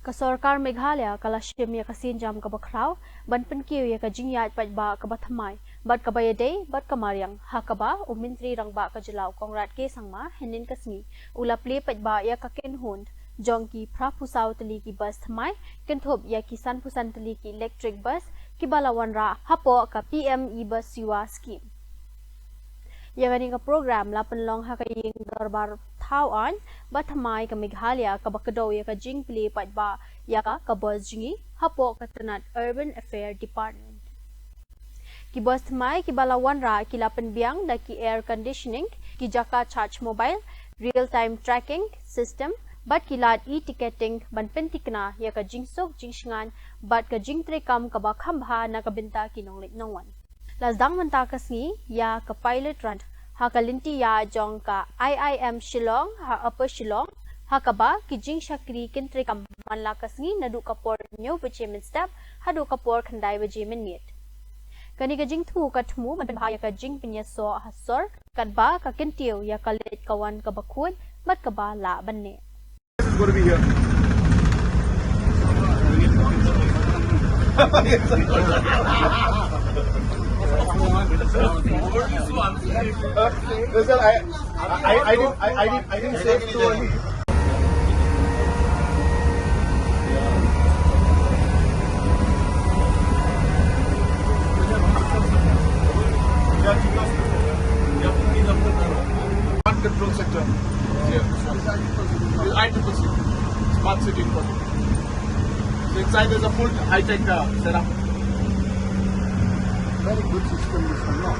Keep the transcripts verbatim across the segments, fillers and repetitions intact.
Ka sorkar Meghalaya ka la shim ïa ka sienjam kaba khraw ban pynkiew ïa ka jingïaid paidbah kaba thymmai bad kaba ïadei bad ka mariang, ha kaba u Myntri Rangbah ka jylla u Conrad K Sangma hynnin ka sngi u la plie paidbah ïa ka kynhun jong ki phra phew saw tylli ki bus thymmai kynthup ïa ki san phew san tylli ki electric bus kiba la wanrah hapoh ka P M E Bus Sewa Scheme. Ïa kane ka program la pynlong ha ka ïing dorbar thaw aiñ ba thymmai ka Meghalaya kaba kdew ïa ka jingplie paidbah ïa ka, ka bus jngi hapoh ka tnat Urban Affair Department. Ki bus thymmai kiba la wanrah ki la pynbiang da ki air conditioning, ki jaka charge mobile, real time tracking system bad ki lad e-ticketing ban pynthikna ïa ka jingsuk jingshngaiñ bad ka jingtreikam kaba kham bha na ka bynta ki nongleit nongwan. La sdang mynta ka sngi ïa ka pilot run ha ka lynti ïaid jong ka I I M Shillong ha Upper Shillong, ha kaba ki jingshakri kin treikam man la ka sngi naduh ka por hynñiew baje mynstep haduh ka por khyndai baje mynmiet. Kane ka jingthmu ka thmu ban pynbha ïa ka jingpynïasoh ha sor katba ka kyntiew ïa ka leit ka wan kaba khuid bad kaba lah ban neh. Is going to be here. Listen, I, I, I didn't, I, I didn't, I didn't say it too early. One control center. Yeah. With I triple C, smart city project. So inside there's a full high-tech, uh, setup. Very good system, this one, no?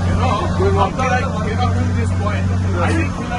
You know, after I came up to this point, I think